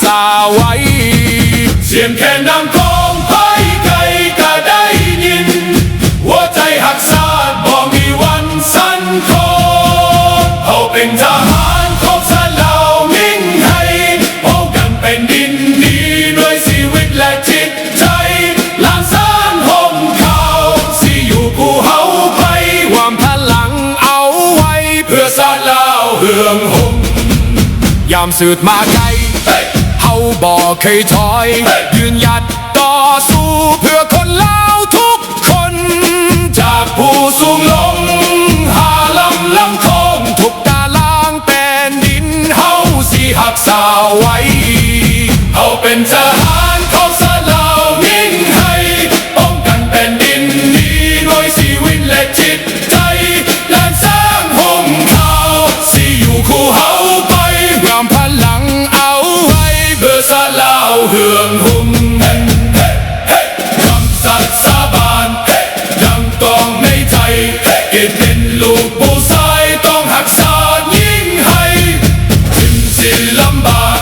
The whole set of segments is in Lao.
ສາໄວ້ ສຽງແຄນນຳຂອງໃຜໃຜກະໄດ້ຍິນ ຫົວໃຈຮັກຊາດບໍ່ມີວັນສັ່ນຄ່ອນ ເຮົາເປັນທະຫານຂອງຊາດລາວ ຍິງໃຫ້ປ້ອງກັນແຜ່ນດິນນີ້ ດ້ວຍຊີວິດ ແລະ ຈິດໃຈ ລ້ານຊ້າງຫົ່ມຂາວ ຊິຢູ່ຄູ່ເຮົາໄປ ຮວມພະລັງເອົາໄວ້ ເພື່ອຊາດລາວເຮືອງຫົ່ມ ຍາມສືດມາໄກ ເຮົາບໍ່ເຄີຍຖອຍ ຢືນຫຍັດຕໍ່ສູ້ເພື່ອຄົນລາວທຸກຄົນ ຈາກພູສູງລົງຫາລຳລຳຄອງ ທຸກຕາລາງແຜ່ນດິນເຮົາຊິຮັກສາໄວ້ ເຮົາເປັນທະຫານຂອງຊາດລາວ ຍິງໃຫ້ປ້ອງກັນແຜ່ນດິນນີ້ ດ້ວຍຊີວິດ ແລະ ຈິດໃຈ ລ້ານຊ້າງຫົ່ມຂາວ ຊິຢູ່ຄູ່ເຮົາໄປ ຮວມພະລັງເອົາໄວ້ ເພື່ອຊາດລາວເຮືອງຫົ່ມ ກຳສັດສາບານ ຍັງຕ້ອງໃນໃຈ ເກີດເປັນລູກຜູ້ຊາຍ ຕ້ອງຮັກຊາດຍິງໃຫ້ ເຖິງຊິລຳບາກ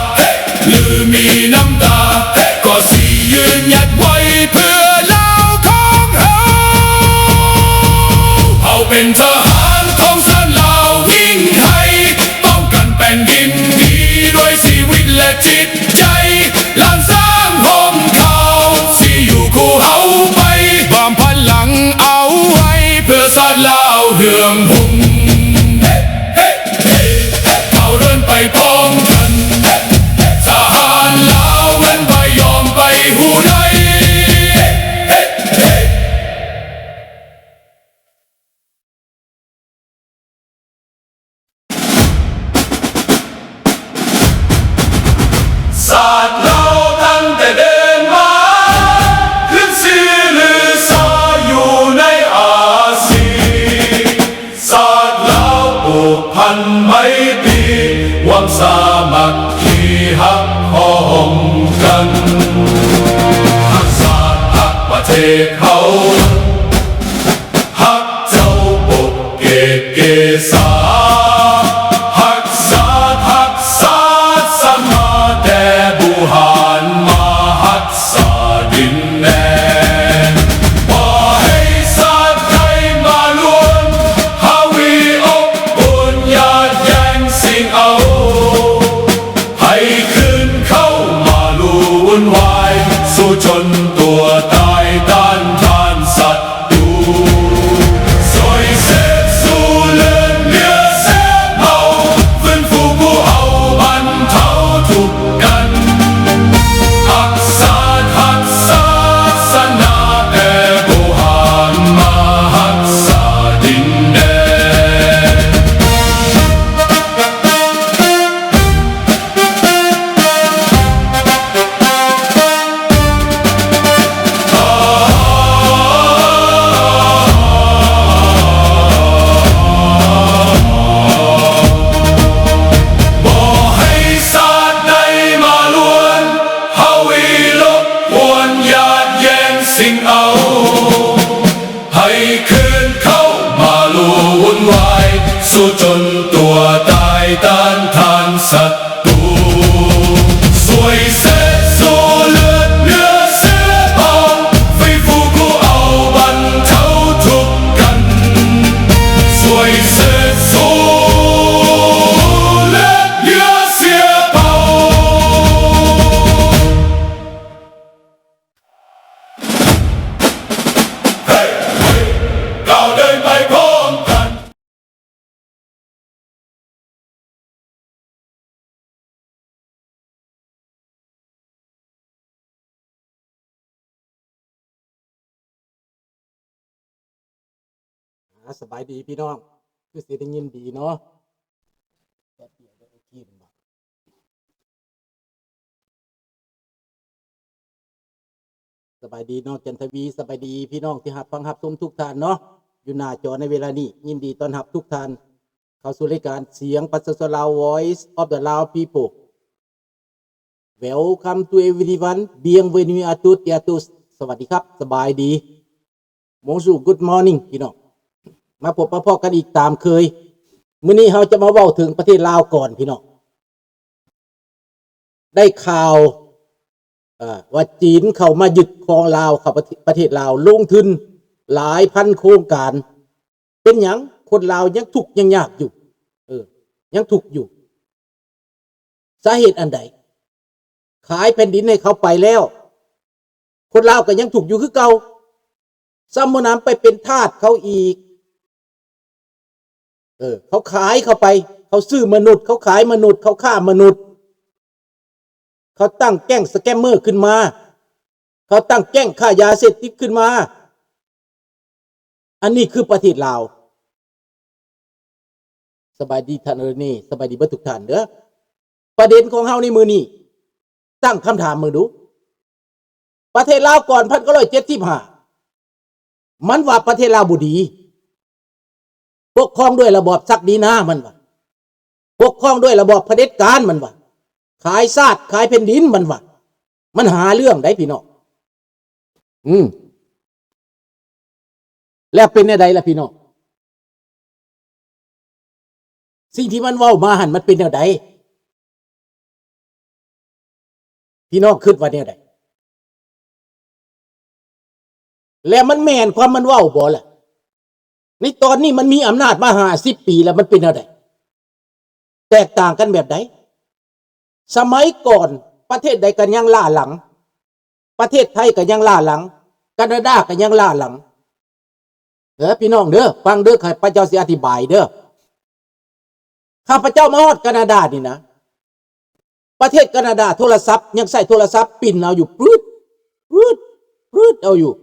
ຫຼື ມີນ້ຳຕາ ກໍຊິຢືນຫຍັດໄວ້ ເພື່ອລາວຂອງເຮົາ ເຮົາເປັນທະຫານຂອງຊາດລາວ ຍິງໃຫ້ປ້ອງກັນແຜ່ນດິນນີ້ ດ້ວຍຊີວິດ ແລະ ຈິດໃຈ ລ້ານຊ້າງຫົ່ມຂາວ ຊິຢູ່ຄູ່ເຮົາໄປ ບຳພະລັງເອົາໄວ້ ເພື່ອຊາດລາວເຮືອງຮຸ່ງ ເຮົ ເຮົ ເຮົ ເຮົ ເຮົາເດີນໄປພ້ອມກັນ ທະຫານລາວມັນບໍ່ຍອມໄປຮູ້ໃດ ເຮົ ເຮົ ເຮົ ຊາດລາວຕັ້ງແຕ່ເດີນມາ ຂຶ້ນຊື່ລືຊາຢູ່ໃນອາຊີ ຊາດລາວຜູກພັນໄມຕີ ຄວາມສາມັກຄີຮັກພ້ອມກັນ ຮັກຊາດຮັກປະເທດເຮົາ ຮັກເຈົ້າປົກເກກເກສາ ຮັກຊາດຮັກສາສະມາ ແຕ່ບູຮານມາຮັກສາດິນແດນ ບໍ່ໃຫ້ຊາດໃດມາລວນ ຫາວີອົບອຸ່ນ ຢາດແຍ່ງຊິງເອົາ ໃຫ້ຄືນເຂົ້າມາລຸ່ນວາຍ ສູ້ຈົນຕົວຕາຍຕ້ານທານສັດຕູ ຊ່ວຍເສດຊູເລືອດເຫຼືອເສດເຜົາ ຟື້ນຟູຜູ້ເຮົາບັນເທົາທຸກກັນ ຮັກຊາດຮັກສາສາສະໜາ ແຕ່ບໍ່ຫານມາຮັກສາດິນແດນ. ບໍ່ໃຫ້ຊາດໃດມາລວນ ຫາວີລົບກວນ ຢາດແຍ່ງຊິງເອົາ ໃຫ້ຄືນເຂົ້າມາລຸ່ນວາຍ ສູ້ຈົນຕົວຕາຍຕ້ານທານສັດຕູ ຊ່ວຍເສດຊູເລືອດເຫຼືອເສດເຜົາ ຟື້ນຟູຜູ້ເອົາບັນເທົາທຸກກັນ ຊ່ວຍເສດຊູເລືອດເຫຼືອເສດເຜົາ. ເຮົາເດີນໄປພ້ອມກັນ. ອ່າ ສະບາຍດີພີ່ນ້ອງ ຄືຊິໄດ້ຍິນດີເນາະ ແປັບດຽວກໍໂອເຄແລ້ວ. ສະບາຍດີນ້ອງຈັນທະວີ ສະບາຍດີພີ່ນ້ອງທີ່ຮັບຟັງຮັບຊົມທຸກທ່ານເນາະ ຢູ່ໜ້າຈໍໃນເວລານີ້ ຍິນດີຕ້ອນຮັບທຸກທ່ານເຂົ້າສູ່ລາຍການສຽງປະຊາຊົນລາວ Voice of the Lao People. Welcome to everyone. Bienvenue à toutes et à tous. ສະຫວັດດີຄັບ ສະບາຍດີ. Bonjour, good morning ພີ່ນ້ອງ ມາພົບມາພໍ້ກັນອີກຕາມເຄີຍ. ມື້ນີ້ເຮົາຈະມາເວົ້າເຖິງປະເທດລາວກ່ອນພີ່ນ້ອງ. ໄດ້ຂ່າວ ເອີ ວ່າຈີນເຂົ້າມາຍຶດຄອງລາວ ເຂົ້າປະເທດ ປະເທດລາວ ລົງທຶນຫຼາຍພັນໂຄງການ. ເປັນຫຍັງຄົນລາວຍັງທຸກຍັງຍາກຢູ່? ເອີ ຍັງທຸກຢູ່. ສາເຫດອັນໃດ? ຂາຍແຜ່ນດິນໃຫ້ເຂົາໄປແລ້ວ ຄົນລາວກໍຍັງທຸກຢູ່ຄືເກົ່າ. ຊ້ຳບໍ່ໜຳໄປເປັນທາດເຂົາອີກ. ເອີ ເຂົາຂາຍເຂົ້າໄປ, ເຂົາຊື້ມະນຸດ, ເຂົາຂາຍມະນຸດ, ເຂົາຄ້າມະນຸດ, ເຂົາຕັ້ງແກ້ງສະແກມເມີຂຶ້ນມາ, ເຂົາຕັ້ງແກ້ງຄ້າຢາເສບຕິດຂຶ້ນມາ. ອັນນີ້ຄືປະເທດລາວ. ສະບາຍດີທ່ານເອີນີ, ສະບາຍດີເບິດທຸກທ່ານເດີ. ປະເດັນຂອງເຮົາໃນມື້ນີ້ ຕັ້ງຄຳຖາມເບິ່ງດູ, ປະເທດລາວກ່ອນພັນເກົ້າຮ້ອຍເຈັດສິບຫ້າ ມັນວ່າປະເທດລາວບໍ່ດີ, ປົກຄອງດ້ວຍລະບອບສັກດີນາ ມັນວ່າ, ປົກຄອງດ້ວຍລະບອບຜະເດັດການ ມັນວ່າ, ຂາຍຊາດຂາຍແຜ່ນດິນ ມັນວ່າ. ມັນຫາເລື່ອງໄດ໋ພີ່ນ້ອງ. ອືມ ແລ້ວເປັນແນວໃດລະພີ່ນ້ອງ? ສິ່ງທີ່ມັນເວົ້າມາຫັ້ນ ມັນເປັນແນວໃດ? ພີ່ນ້ອງຄິດວ່າແນວໃດ? ແລະມັນແມ່ນຄວາມມັນເວົ້າບໍ່ລະ? ໃນຕອນນີ້ມັນມີອຳນາດມາຫ້າສິບປີແລ້ວ ມັນເປັນແນວໃດ? ແຕກຕ່າງກັນແບບໃດ? ສະໄໝກ່ອນປະເທດໃດກໍຍັງລ້າຫຼັງ, ປະເທດໄທກໍຍັງລ້າຫຼັງ, ການາດາກໍຍັງລ້າຫຼັງ. ເອີ ພີ່ນ້ອງເດີ, ຟັງເດີ, ຂ້າພະເຈົ້າຊິອະທິບາຍເດີ. ຂ້າພະເຈົ້າມາຮອດການາດານີ້ນະ, ປະເທດການາດາໂທລະສັບຍັງໃຊ້ໂທລະສັບປິ່ນເອົາຢູ່ ປຶດ ປຶດ ປຶດ ເອົາຢູ່,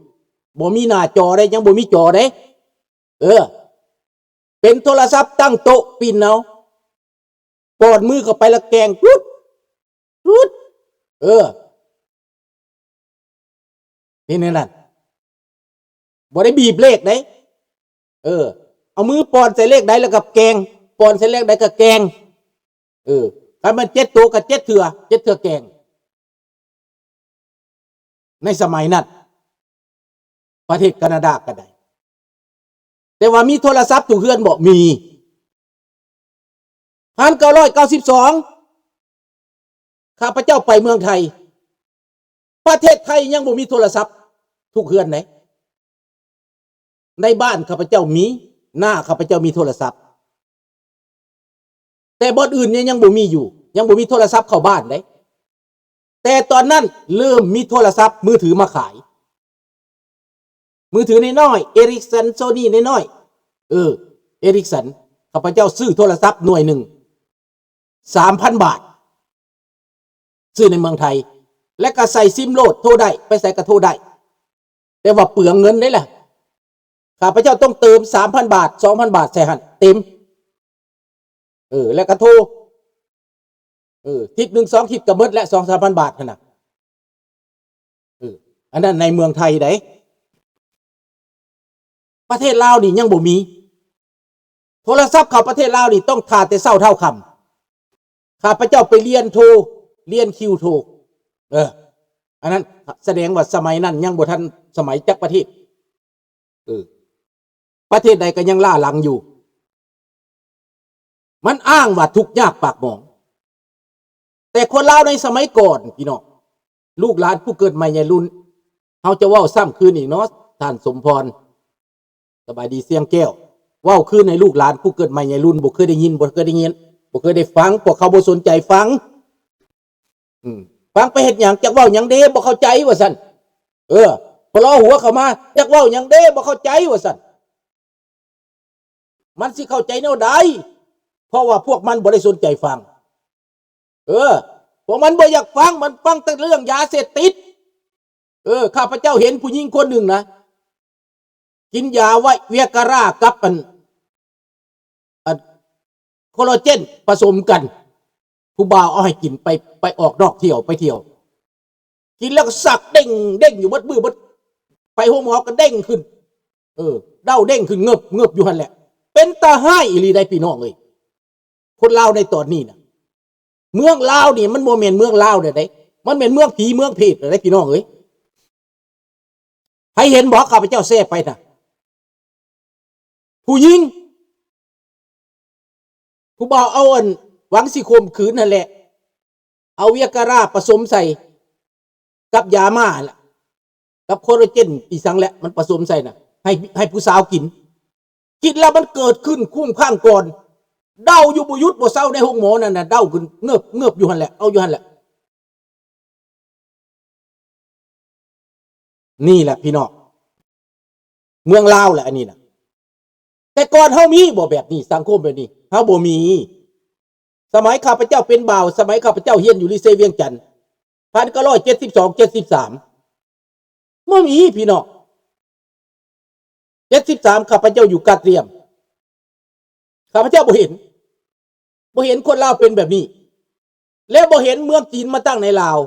ບໍ່ມີໜ້າຈໍເດ້, ຍັງບໍ່ມີຈໍເດ້. ເອີ ເປັນໂທລະສັບຕັ້ງໂຕະປິ່ນເອົາ, ປ້ອນມືເຂົ້າໄປລະແກງ ປຶດ ປຶດ. ເອີ ເປັນແນວນັ້ນ, ບໍ່ໄດ້ບີບເລກເດ້. ເອີ ເອົາມືປ້ອນໃສ່ເລກໃດແລ້ວກໍແກງ, ປ້ອນໃສ່ເລກໃດກໍແກງ. ເອີ ຄັນແມ່ນເຈັດໂຕກໍເຈັດເທື່ອ, ເຈັດເທື່ອແກງ. ໃນສະໄໝນັ້ນ ປະເທດການາດາກໍໄດ້, ແຕ່ວ່າມີໂທລະສັບທຸກເຮືອນບໍ່? ມີ. ພັນເກົ້າຮ້ອຍເກົ້າສິບສອງ ຂ້າພະເຈົ້າໄປເມືອງໄທ, ປະເທດໄທຍັງບໍ່ມີໂທລະສັບທຸກເຮືອນເດ້. ໃນບ້ານຂ້າພະເຈົ້າມີ, ໜ້າຂ້າພະເຈົ້າມີໂທລະສັບ, ແຕ່ບ່ອນອື່ນນີ້ຍັງບໍ່ມີຢູ່, ຍັງບໍ່ມີໂທລະສັບເຂົ້າບ້ານເດ້. ແຕ່ຕອນນັ້ນເລີ່ມມີໂທລະສັບມືຖືມາຂາຍ, ມືຖືນ້ອຍໆ, ເອລິກສັນ, ໂຊນີນ້ອຍໆ. ເອີ ເອລິກສັນ, ຂ້າພະເຈົ້າຊື້ໂທລະສັບໜ່ວຍໜຶ່ງ ສາມພັນບາດ, ຊື້ໃນເມືອງໄທ, ແລ້ວກໍໃສ່ຊິມໂລດ, ໂທໄດ້, ໄປໃສກໍໂທໄດ້, ແຕ່ວ່າເປືອງເງິນເດ້ລະ. ຂ້າພະເຈົ້າຕ້ອງເຕີມສາມພັນບາດ, ສອງພັນບາດໃສ່ຫັ້ນເຕັມ. ເອີ ແລ້ວກໍໂທ, ເອີ ທິດໜຶ່ງສອງທິດກໍໝົດແລ້ວ ສອງສາມພັນບາດຫັ້ນນະ. ເອີ ອັນນັ້ນໃນເມືອງໄທໃດ໋. ປະເທດລາວນີ້ຍັງບໍ່ມີ. ໂທລະສັບເຂົ້າປະເທດລາວນີ້ຕ້ອງຖ້າແຕ່ເຊົ້າເທົ່າຄ່ຳ. ຂ້າພະເຈົ້າໄປລຽນໂທ, ລຽນຄິວໂທ. ເອີ ອັນນັ້ນສະແດງວ່າສະໄໝນັ້ນຍັງບໍ່ທັນສະໄໝຈັກປະເທດ. ເອີ ປະເທດໃດກໍຍັງລ້າຫຼັງຢູ່. ມັນອ້າງວ່າທຸກຍາກປາກໝອງ, ແຕ່ຄົນລາວໃນສະໄໝກ່ອນ ພີ່ນ້ອງ, ລູກຫຼານຜູ້ເກີດໃໝ່ໃຫຍ່ລຸ້ນ, ເຮົາຈະເວົ້າຊ້ຳຄືນອີກເນາະ ທ່ານສົມພອນ. ສະບາຍດີ ສຽງແກ້ວ. ເວົ້າຄືນໃຫ້ລູກຫຼານຜູ້ເກີດໃໝ່ໃຫຍ່ລຸ້ນ ບໍ່ເຄີຍໄດ້ຍິນ, ບໍ່ເຄີຍໄດ້ຍິນ, ບໍ່ເຄີຍໄດ້ຟັງ, ພວກເຂົາບໍ່ສົນໃຈຟັງ. ອືມ ຟັງໄປເຮັດຫຍັງ? ຈັກເວົ້າຫຍັງເດ້ ບໍ່ເຂົ້າໃຈວ່າຊັ້ນ. ເອີ ພໍລໍຫົວເຂົ້າມາ ຈັກເວົ້າຫຍັງເດ້ ບໍ່ເຂົ້າໃຈວ່າຊັ້ນ. ມັນຊິເຂົ້າໃຈແນວໃດ? ເພາະວ່າພວກມັນບໍ່ໄດ້ສົນໃຈຟັງ. ເອີ ພວກມັນບໍ່ຢາກຟັງ, ມັນຟັງແຕ່ເລື່ອງຢາເສບຕິດ. ເອີ ຂ້າພະເຈົ້າເຫັນຜູ້ຍິງຄົນໜຶ່ງນະ ກິນຢາໄວ ວຽກາຣາກັບອັນ ອັນ ຄໍລາເຈນປະສົມກັນ, ຜູ້ບ່າວເອົາໃຫ້ກິນໄປ ໄປອອກນອກທ່ຽວ ໄປທ່ຽວ, ກິນແລ້ວກໍສັກເດ້ງ ເດ້ງຢູ່ເບິດມື້ເບິດ, ໄປໂຮງໝໍກໍເດ້ງຂຶ້ນ. ເອີ ເດົ້າເດ້ງຂຶ້ນເງີບ ເງີບຢູ່ຫັ້ນແຫຼະ. ເປັນຕາຮ້າຍອີ່ຫຼີໃດ໋ ພີ່ນ້ອງເອີຍ. ຄົນລາວໃນຕອນນີ້ນະ ເມືອງລາວນີ້ມັນບໍ່ແມ່ນເມືອງລາວແລ້ວເດ້, ມັນແມ່ນເມືອງຜີເມືອງເຜດແລ້ວເດ້ ພີ່ນ້ອງເອີຍ. ໃຜເຫັນບໍ່ ຂ້າພະເຈົ້າແຊໄປນະ? ຜູ້ຍິງ ຜູ້ບ່າວເອົາອັນຫວັງຊິຂົ່ມຂືນຫັ້ນແຫຼະ, ເອົາວຽກາຣາປະສົມໃສ່ກັບຢາມ້າຫັ້ນລະ ກັບຄໍລາເຈນອີ່ສັງແຫຼະ ມັນປະສົມໃສ່ນະ ໃຫ້ ໃຫ້ຜູ້ສາວກິນ. ກິນແລ້ວມັນເກີດຂຶ້ນຄຸ້ມຂ້າງກ່ອນ ເດົາຢູ່ບໍ່ຢຸດບໍ່ເຊົາໃນໂຮງໝໍນັ້ນນະ ເດົາຂຶ້ນເງີບໆຢູ່ຫັ້ນແຫຼະ ເອົາຢູ່ຫັ້ນແຫຼະ. ນີ້ແຫຼະພີ່ນ້ອງ ເມືອງລາວແຫຼະອັນນີ້ນະ. ແຕ່ກ່ອນເຮົາມີບໍ່ແບບນີ້ ສັງຄົມແບບນີ້? ເຮົາບໍ່ມີ. ສະໄໝຂ້າພະເຈົ້າເປັນບ່າວ ສະໄໝຂ້າພະເຈົ້າຮຽນຢູ່ລິເຊວຽງຈັນ ພັນເກົ້າຮ້ອຍເຈັດສິບສອງ ເຈັດສິບສາມ ບໍ່ມີພີ່ນ້ອງ. ເຈັດສິບສາມ ຂ້າພະເຈົ້າຢູ່ກາຕຽມ ຂ້າພະເຈົ້າບໍ່ເຫັນ ບໍ່ເຫັນຄົນລາວເປັນແບບນີ້ ແລະ ບໍ່ເຫັນເມືອງຈີນມາຕັ້ງໃນລາວ.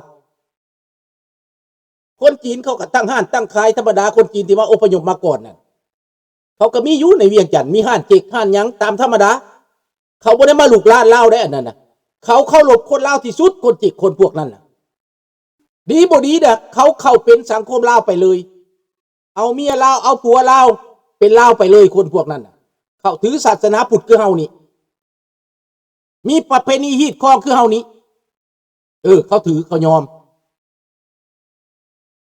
ຄົນຈີນເຂົາກໍຕັ້ງຮ້ານຕັ້ງຂາຍທຳມະດາ ຄົນຈີນທີ່ວ່າອົບພະຍົບມາກ່ອນນັ້ນ ເຂົາກໍມີຢູ່ໃນວຽງຈັນ ມີຮ້ານເຈັກຮ້ານຫຍັງຕາມທຳມະດາ. ເຂົາບໍ່ໄດ້ມາລຸກລານລາວໄດ໋ ອັນນັ້ນນະ. ເຂົາເຄົາລົບຄົນລາວທີ່ສຸດ ຄົນເຈັກຄົນພວກນັ້ນນະ. ດີບໍ່ດີນະ ເຂົາເຂົ້າເປັນສັງຄົມລາວໄປເລີຍ ເອົາເມຍລາວ ເອົາຜົວລາວ ເປັນລາວໄປເລີຍ ຄົນພວກນັ້ນນະ. ເຂົາຖືສາສະໜາພຸດຄືເຮົານີ້ ມີປະເພນີຮີດຄອງຄືເຮົານີ້ ເອີ ເຂົາຖື ເຂົາຍອມ.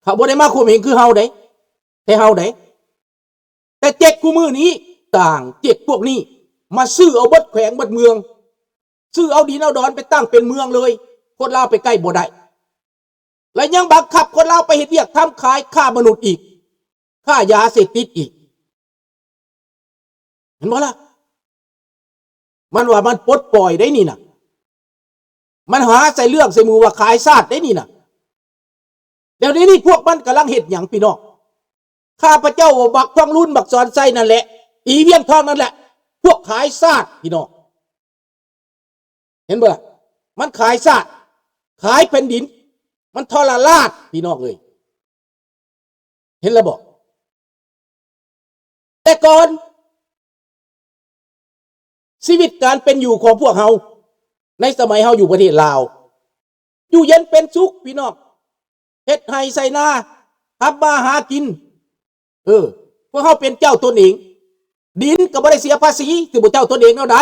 ເຂົາບໍ່ໄດ້ມາຂົ່ມເຫັງຄືເຮົາໃດ ແຕ່ເຮົາໃດ ແຕ່ເຈັກຄູ່ມື້ນີ້ ຕ່າງເຈັກພວກນີ້ມາຊື້ເອົາເບິດແຂວງເບິດເມືອງ ຊື້ເອົາດິນເອົາດອນໄປຕັ້ງເປັນເມືອງເລີຍ. ຄົນລາວໄປໃກ້ບໍ່ໄດ້ ແລະ ຍັງບັງຄັບຄົນລາວໄປເຮັດວຽກທຳຂາຍ ຄ້າມະນຸດອີກ ຄ້າຢາເສບຕິດອີກ. ເຫັນບໍ່ລະ? ມັນວ່າມັນປົດປ່ອຍໄດ໋ນີ້ນະ ມັນຫາໃສ່ເລື່ອງໃສ່ມືວ່າຂາຍຊາດໄດ໋ນີ້ນະ. ດຽວນີ້ພວກມັນກຳລັງເຮັດຫຍັງພີ່ນ້ອງ? ຂ້າພະເຈົ້າວ່າບັກທອງລຸນ ບັກສອນໄຊນັ້ນແຫຼະ ອີວຽງທອງນັ້ນແຫຼະ ພວກຂາຍຊາດພີ່ນ້ອງ. ເຫັນບໍ່ລະ? ມັນຂາຍຊາດ ຂາຍແຜ່ນດິນ ມັນທໍລະລາດພີ່ນ້ອງເອີຍ. ເຫັນແລ້ວບໍ່? ແຕ່ກ່ອນ ຊີວິດການເປັນຢູ່ຂອງພວກເຮົາ ໃນສະໄໝເຮົາຢູ່ປະເທດລາວ ຢູ່ເຢັນເປັນສຸກພີ່ນ້ອງ ເຮັດໄຮ່ໄຖນາ ທຳມາຫາກິນ. ເອີ ພວກເຮົາເປັນເຈົ້າຕົນເອງ ດິນກໍບໍ່ໄດ້ເສຍພາສີ ຖືວ່າເຈົ້າຕົນເອງແນວໃດ?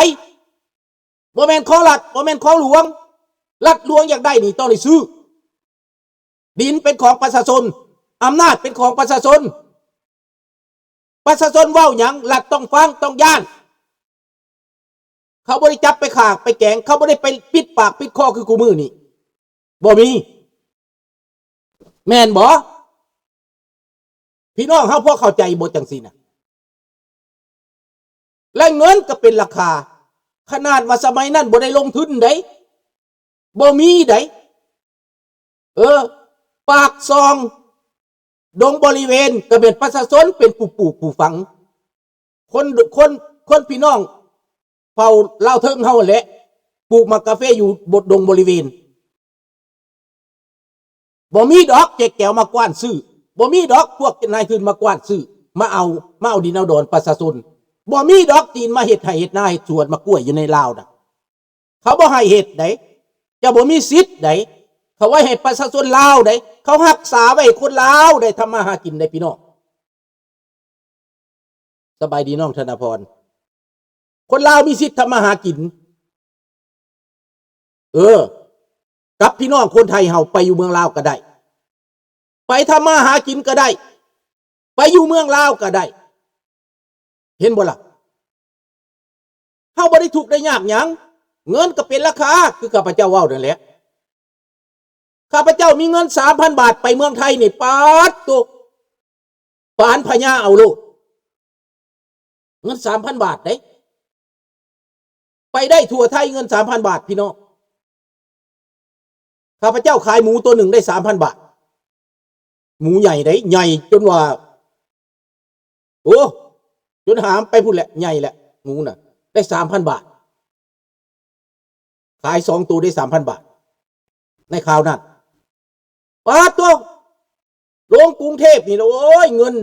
ບໍ່ແມ່ນຂອງລັດ ບໍ່ແມ່ນຂອງຫຼວງ. ລັດຫຼວງຢາກໄດ້ນີ້ຕ້ອງໄດ້ຊື້. ດິນເປັນຂອງປະຊາຊົນ ອຳນາດເປັນຂອງປະຊາຊົນ. ປະຊາຊົນເວົ້າຫຍັງ ລັດຕ້ອງຟັງ ຕ້ອງຢ້ານ. ເຂົາບໍ່ໄດ້ຈັບໄປຂ້າໄປແກງ ເຂົາບໍ່ໄດ້ໄປປິດປາກປິດຄໍຄືຄູ່ມື້ນີ້ ບໍ່ມີ. ແມ່ນບໍ່? ພີ່ນ້ອງເຮົາພໍເຂົ້າໃຈບໍ່ຈັ່ງຊີ້ນະ? ແລະເງິນກໍເປັນລາຄາ ຂະໜາດວ່າສະໄໝນັ້ນບໍ່ໄດ້ລົງທຶນໃດ ບໍ່ມີໃດ. ເອີ ປາກຊ່ອງ ດົງບໍລິເວນ ກໍແມ່ນປະຊາຊົນເປັນຜູ້ປູກຜູ້ຝັງ. ຄົນ ຄົນ ຄົນພີ່ນ້ອງເຜົ່າລາວເທິງເຮົາແຫຼະ ປູກໝາກກາເຟຢູ່ບົດດົງບໍລິເວນ. ບໍ່ມີດອກເຈັກແກວມາກວ້ານຊື້ ບໍ່ມີດອກພວກນາຍທຶນມາກວ້ານຊື້ ມາເອົາ ມາເອົາດິນເອົາດອນປະຊາຊົນ. ບໍ່ມີດອກຈີນມາເຮັດໄຮ່ເຮັດນາເຮັດສວນມາກ້ວຍຢູ່ໃນລາວນະ. ເຂົາບໍ່ໃຫ້ເຮັດໃດ ເຈົ້າບໍ່ມີສິດໃດ. ເຂົາໄວ້ໃຫ້ປະຊາຊົນລາວໃດ ເຂົາຮັກສາໄວ້ໃຫ້ຄົນລາວໄດ້ທຳມາຫາກິນໃດພີ່ນ້ອງ. ສະບາຍດີນ້ອງທະນາພອນ. ຄົນລາວມີສິດທຳມາຫາກິນ ເອີ ກັບພີ່ນ້ອງຄົນໄທເຮົາ ໄປຢູ່ເມືອງລາວກໍໄດ້ ໄປທຳມາຫາກິນກໍໄດ້ ໄປຢູ່ເມືອງລາວກໍໄດ້. ເຫັນບໍ່ລະ? ເຮົາບໍ່ໄດ້ທຸກໄດ້ຍາກຫຍັງ ເງິນກໍເປັນລາຄາ ຄືຂ້າພະເຈົ້າເວົ້ານັ້ນແຫຼະ. ຂ້າພະເຈົ້າມີເງິນສາມພັນບາດໄປເມືອງໄທນີ້ ປາດໂຕ ປານພະຍາເອົາໂລດ ເງິນສາມພັນບາດເດ້ ໄປໄດ້ທົ່ວໄທເງິນສາມພັນບາດ ພີ່ນ້ອງ. ຂ້າພະເຈົ້າຂາຍໝູໂຕໜຶ່ງໄດ້ສາມພັນບາດ ໝູໃຫຍ່ເດ້ ໃຫຍ່ຈົນວ່າ ໂອ້ ຈົນຫາມໄປພຸ້ນແຫຼະ ໃຫຍ່ແຫຼະ ໝູນະ ໄດ້ສາມພັນບາດ ຂາຍສອງໂຕໄດ້ສາມພັນບາດ ໃນຄາວນັ້ນ. ປາດໂທ້ ລົງກຸງເທບນີ້ລະ ໂອ້ຍ ເງິນ